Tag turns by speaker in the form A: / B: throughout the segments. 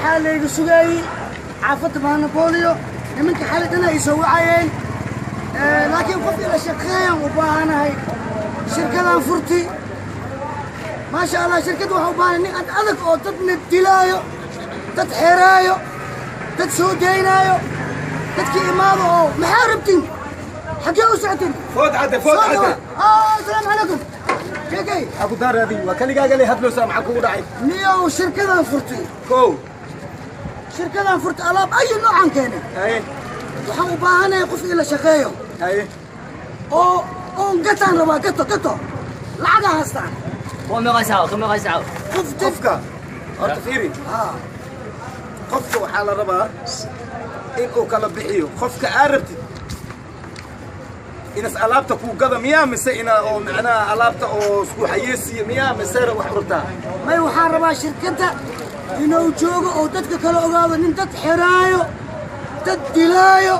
A: Waxaa layga sugaayey xaafadda Maanabooliyo, nimanka xalay dhana ay soo wacayeen, laakiin qof ila shaqeeyaan u baahanahay. Shirkadan furti, maasha Allah. Shirkadda waxaa u baahanay nin ad adag oo dadna dilaayo, dad xeraayo, dad soo daynaayo, dadkii imaado oo maxaa rabtiin, xaggee u socotiin?
B: Food cadde, food cadde.
A: Asalaamu calaykum kekey.
B: Aku daaraadi waa kaligaaga leh hadloosaa, maxaa kugu dhacay?
A: Niyow, shirkadan furtay.
B: Kow.
A: Shirkadan furtay, alaab ayu noocan keenay.
B: Haye.
A: Waxaan u baahanahay qof ila shaqeeyo.
B: Haye.
A: Oo oon gataan rabaa, gato gato, lacagaa haystaan.
C: Waa meeqa saaco? Ka meeqa saaco?
A: Qof dad
B: Qofka horta fiiri.
A: Haa.
B: Qofka waxaa la rabaa in uu kala bixiyo qofka aa rabtid inas alaabta kuu gada miyaa, mise ina oo macnaha alaabta oo isku xayeesiya miyaa, mise wax rabtaa?
A: May, waxaan rabaa shirkadda inuu joogo oo dadka kala ogaado nin dad xeraayo, dad dilaayo,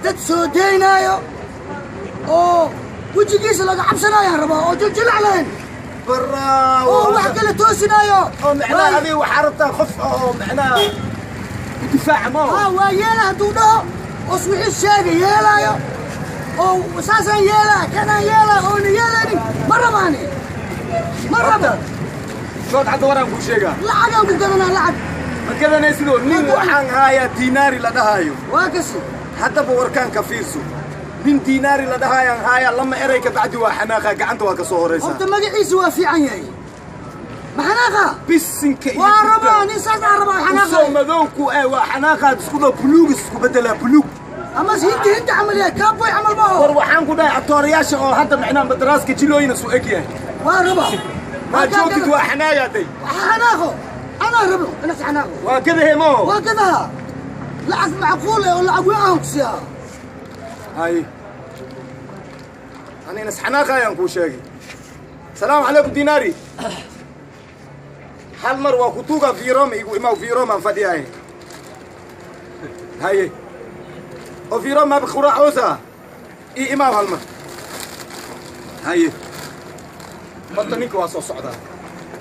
A: dad soo daynaayo, oo wejigiisa laga cabsanaayaan rabaa, oo jiljilac lahayn.
B: Baraawo.
A: Oo wax kala toosinaayo.
B: Oo macnaha adiga waxaa rabtaa qof oo macnaha difaaca ma
A: haa, waa yeela hadduu dhaho os wixii sheega yeelaayo, oo saasaan yeelaa, kanaan yeelaa, oona yeelaynin ma rabaani, ma rabo.
B: Food cadda, waraan kuu sheegaa.
A: Lacagaan ku gadanaa, lacag.
B: Ma gadanaysidoo nin waxaan haayaa Diinaari la dhahaayo.
A: Waa kasi.
B: Haddaba warkaan ka fiirso, nin Diinaari la dhahaayaan haayaa, lama eray ka bacdi waa xanaaqa, gacanta waa ka soo horaysaa.
A: Horta magaciisa waa fiican yahay, ma xanaaqa?
B: Bisinka iyo
A: Waa rabaa nin saas aan rabaa.
B: Usoo
A: xanaaqa.
B: Madowku ee waa xanaaqaad isku dhow, buluugis isku bedelaa, buluug.
A: Ama hindi hindi camal yahay, cowboy camal ma
B: War, waxaan ku dhahay atoorayaasha oo hadda macnaha madaraaska jilooyina suu eg yahay.
A: Waa rabaa.
B: Maa joogtid, waa xanaagaaday.
A: Xanaaqo anaa rabo inas xanaaqo.
B: Waa gadahe mo.
A: Waa gadaha, lacag macquul eh oo lacag weyn aan ku siiyaa.
B: Hay, ani inas xanaaqayaan kuu sheegay. Salaamu calaykum Dinaari, hal mar waa ku tuuga, Viroma igu imaw, Viromaan fadhiyahay. Haye, oo Viroma quraacoosa ii imaaw hal mar. Haye, horta ninka waa soo socdaa.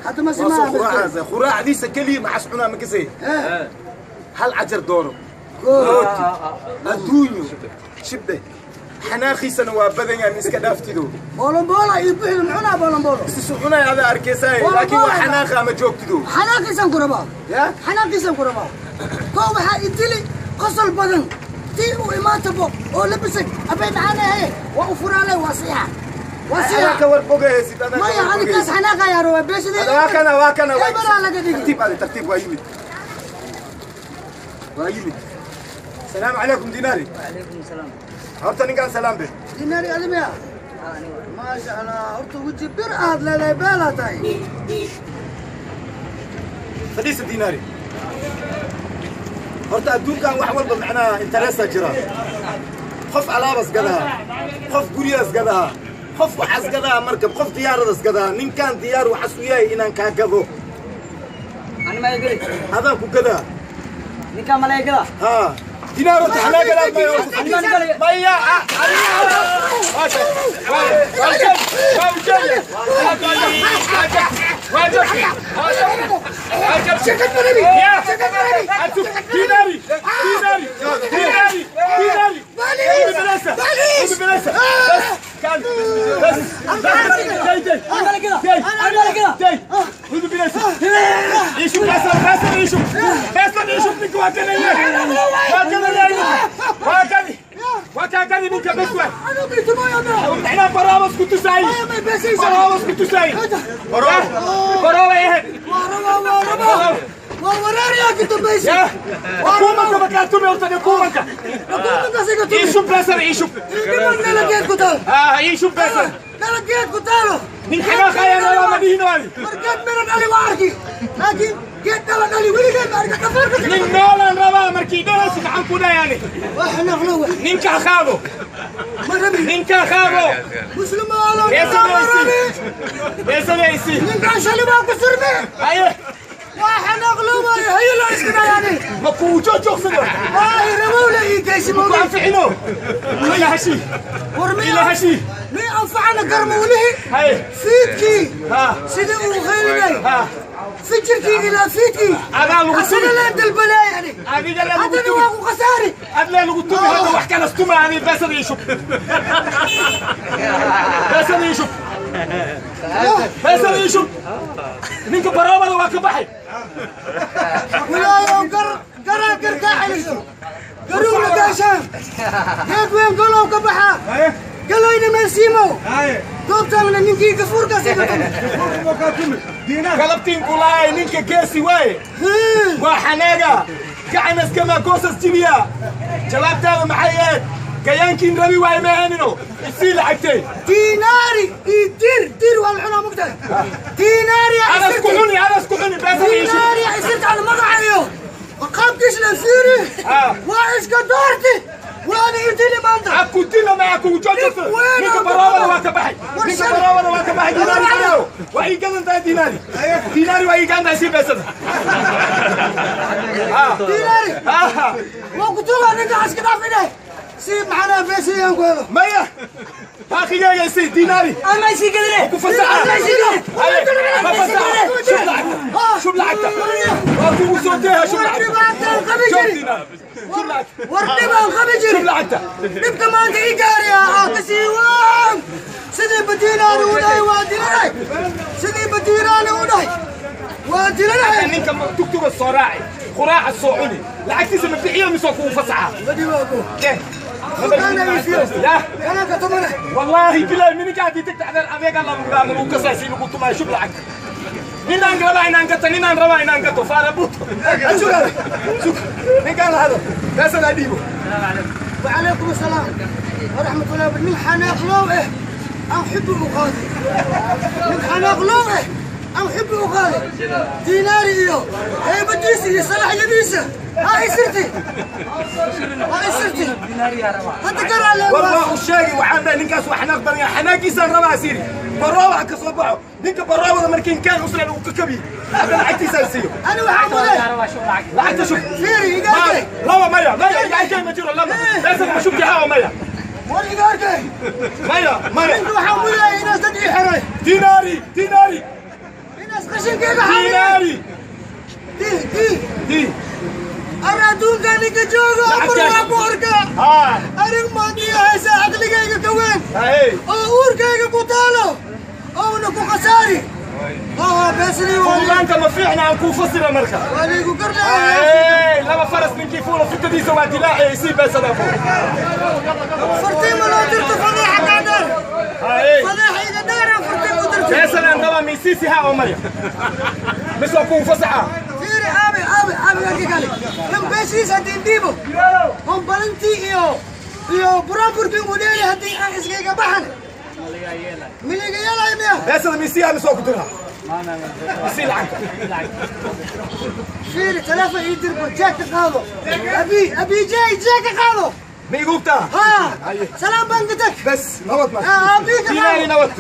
A: Hadda ma
B: waa soo
A: simaa.
B: Quraacdaas, quraacdiisa keliya maxas cunaa ma kasay? Hal cajar dooro, rooti, adduunyo shibde, xanaaqiisana waa badan yahay, ma iska dhaaftido.
A: Boolombola iyo buxda muxunaa boolombolo.
B: Sisu cunay adaa arkaysaay, laakiin waa xanaaqa, ma joogtido.
A: Xanaaqiisaan ku rabaa.
B: Ya.
A: Xanaaqiisaan ku rabaa. Koo waxaa idili qosol badan tii uu imaatabo oo labisay abay maxaanahe, waa u furaale, waa siixa, waa
B: Adaa
A: siixa.
B: Ka war bogaysid adaa.
A: Maya, ani kaas xanaaqa ayaa rabaa beeshadii.
B: Waa kana, waa kana.
A: Eberaa laga dhigi.
B: Tartiib ade, tartiib, waa yimid, waa yimid. Salaamu calaykum Dinaari.
C: Wacalaykum salaam.
B: Horta ninkaan salaam be.
A: Dinaari adimiya, maasha Allah, horta weji bir aad leedahay, beelaa tahay.
B: Fadhiisa Dinaari. Horta adduunkan wax walba macnaha interest-a jira. Qof alaabas gadaha, qof guryaas gadaha, qof waxaas gadaha, markab, qof diyaaradas gadaha. Ninkaan diyaar waxaas u yahay inaan kaa gado.
C: Ani ma geli?
B: Adaan ku gadaa.
C: Ninkaan ma laga gadaa?
B: Haa Dinaar, horta xanaa gadaa maya.
C: Ani ma geli?
B: Maya.
A: Shirkad marabi, shirkad marabi.
B: Dinari, Dinari, Dinari, Dinari.
A: بوليس، بوليس.
B: بس كان بس جاي جاي.
C: Ani ma laga gadaa? Ani ma laga gadaa?
B: جاي يشوف بس بس يشوف بس يشوف منك وكذا وكذا وكذا وكذا منك بس.
A: أنا بيتمايا.
B: احنا برامج كنت سعيد.
A: ما بيسيس.
B: برامج كنت سعيد، برامج ايه؟
A: Waa rabaa, waa rabaa, waa waraariyaa ka dambaysa.
B: يا حكومة بكاتومي قلت حكومة.
A: Xukuumaddaas iga tumi.
B: يشوف بس يشوف.
A: Dhiman nalageed ku taalo.
B: اه، يشوف بس.
A: Nalageed ku taalo.
B: من حنا خير ولا مدينة.
A: War, geed mira dhali waa arki, laakiin geed dhala dhali weligeed ma arka dhafarka.
B: من نولا ربا مركي دوس maxaan ku dhayaani?
A: Waa xanaaqlo wa.
B: Ninka qaado.
A: Ma rabi.
B: Ninka qaado.
A: Muslim waalo.
B: Beesadaysi, beesadaysi.
A: Ninkaan shalay baa ku sirme.
B: Haye.
A: Waa xanaaqlo waayo, haye loo iska dhayaani.
B: Ma kuu joogsado?
A: Waa rabowla ii geysi.
B: Ku
A: Moogi.
B: Anficino ila hashi.
A: War mi
B: ila hashi.
A: Mi anfacana garma welihi.
B: Haye.
A: Fiidkii
B: ha
A: sidii uu qaylinay.
B: Ha.
A: فجركي الى فيتي
B: انا lagu
A: asaga
B: tumi
A: leen dalbanay ani
B: adiga lee lagu
A: haddana
B: tumi
A: waa ku khasaari
B: adlee lagu tumi hadda wax kala stuma ani beesada ii shub beesada ii shub beesada ii shub ninka baroobada waa ka baxay
A: walaayow gar garaa gar kaa celiso garuuna gaashaan geed weyn golow ka baxaa galoyna meelsiimow goobtaanna ninkii gafuurkaas iga tumi
B: galabtiin kulaay ninka geesi waaye waa xanaaga gacanaskama goosas jibiya jawaabtaada maxay ahayd gayaankiin rabi waaye ma ahanino isii lacagtay
A: diinaari iyo dir dir waa la cunaa mugtahay diinaari
B: adas ku cuni adas ku cuni beesada ii shub
A: diinaari isirta على magacayo qaabkiis la fiiri waa iska doorti waana idili maanta
B: aku dilo ma aku joojirto ninka baroobada waa ka baxay ninka baroobada waa ka baxay diinaari gadayo waa ii gadan tahay diinaari diinaari waa ii gadan tahay sii beesada
A: diinaari waa ku tugaa ninka iska dhaaf idhe si maxanaa beesiyaan ku helo
B: maya baaqigeyga isii diinaari
C: ama isii gadine
B: ku fasaxa ma fasaxa shub lacagta shub lacagta waa kugu soo deeha shub lacagta
A: dhibaataan qabi
B: shub
A: jiri
B: diinaari shub lacagta
A: war dhibaan qabi
B: shub
A: jiri
B: lacagta
A: dhibka maanta ii gaari ah kasii waan sidii badiinaani u dhahay waa dilanahay sidii badiinaani u dhahay waa dilanahay
B: ninka tugtuga soo raaci quraaca soo cuni lacagtiisa ma bixiyo mise kugu fasaxa
A: أنا كتمنى
B: والله بالله من قاعد يتك على أبيك الله مقدام وكساسي لقطة ما يشوف لعك نينان ربا إنان قطة نينان ربا إنان قطة فاربوت شو هذا شو مين قال هذا بس أنا أديبه
A: وعليكم السلام ورحمة الله وبركاته. من حناق لوعه أحب أغاثي من حناق لوعه أحب أغاثي ديناري إيو هاي بديسي صلاح يديسة هاي سرتي هاي سرتي هذا قرأ لي
B: والله الشاقي وحنا نكاس وحنا قبل حناقي ربا سيري براوة كصبعه نك براوة مركين كان وصل وككبي هذا لعبتي سالسيو
A: أنا وحمودي
B: لعبت شوف
A: فيري يقاركي
B: لا مايا مايا يقاركي ما تجرى لا بس ما شوف هوا مايا
A: ولا يقاركي
B: مايا مايا
A: انت وحمودي ناس تدعي حري
B: ديناري ديناري
A: ناس خشن كيف حالي
B: ديناري
A: دي دي
B: دي
A: أنا دون ذلك جوجو أمر أبورك أنا ما دي هسه عقلي كوين أورك كوتالو أو نكو خساري بس لي
B: والله أنت ما في إحنا نكون فصل أمريكا
A: وليكو كرنا
B: لما فرس من كيفونا في تديس وما دلاعي يصير بس أنا فوق
A: فرتي ما لو درت فضيحة قادر فضيحة إذا دار فرتي ما درت
B: بس أنا عندما ميسيسي ها أمريكا مش أكون فصحة
A: فيري أبي أبي أبي أركي قالي هم بيسيس هدين ديبو هم بلنتي إيو إيو برامبر بيقولي هدين إسكيكا بحن مليجا يلا يا
B: بس أنا ميسيها مش أكون درها يصير عنك
A: فيري ثلاثة يدربوا جاك قالوا أبي أبي جاي جاك قالوا
B: ميقوبتا
A: ها سلام بنقتك
B: بس نوت ما
A: أبيك
B: ديناري نوت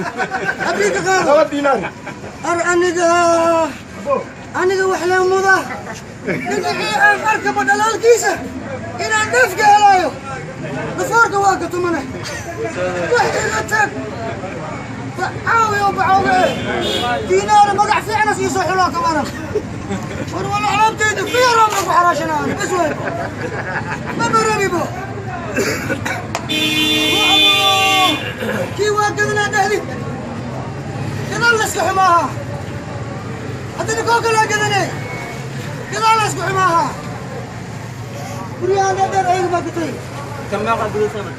A: أبيك قالوا
B: نوت ديناري
A: أنا أنا وحلا موضة أركب دلال كيسة إن نفقة هلايو نفرق واقف منه وحدة عاوي وبعاوي دينار ما قاع في عنا يصح له كمان والله علامتي في رمك وحراشنا بس وين ما برمي بو كي واقفنا دهلي كذا لسك حماها حتى نكوكل واقفني كذا لسك حماها وريانا دار عين ما قتل
C: كم ما قبل سنة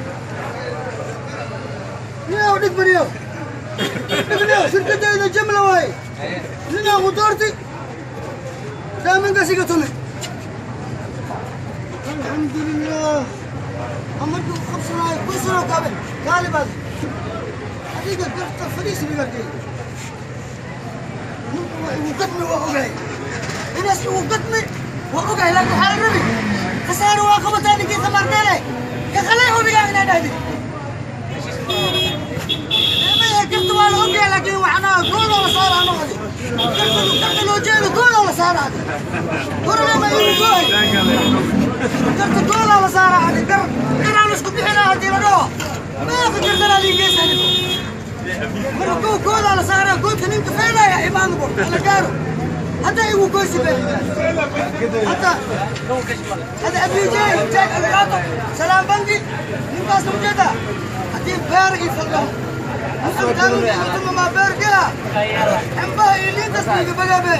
A: يا ودك بريو شركتي الجملة واي لنا مدورتي دائما قسيقتنا الحمد لله أمرك 5 كل سنة قابل غالبا هذيك قرطة فريس بيقردي وقدمي وأوقعي الناس وقدمي وأوقعي لكن حال الربي خسارة واقبة ثاني كي ثمرنا لي كخليه بيقعنا نهدي كنت والله لكن وحنا كل ولا صار انا هذه كنت لو جينا كل ولا صار هذه كل ما يقول كنت كل ولا صار هذه كر انا اسكت بحنا هذه لو ما فكرنا لي جيس هذه مركو كل ولا صار قلت انت فين يا امام على كارو Hadda igu goysi be. Hadda hadda abijay jaag alqaato salaam bangi ninkaas ujeeda haddii beer ii fadlo musulkaanu ma beer gela cambaha iyo liintaas miiga bagabe.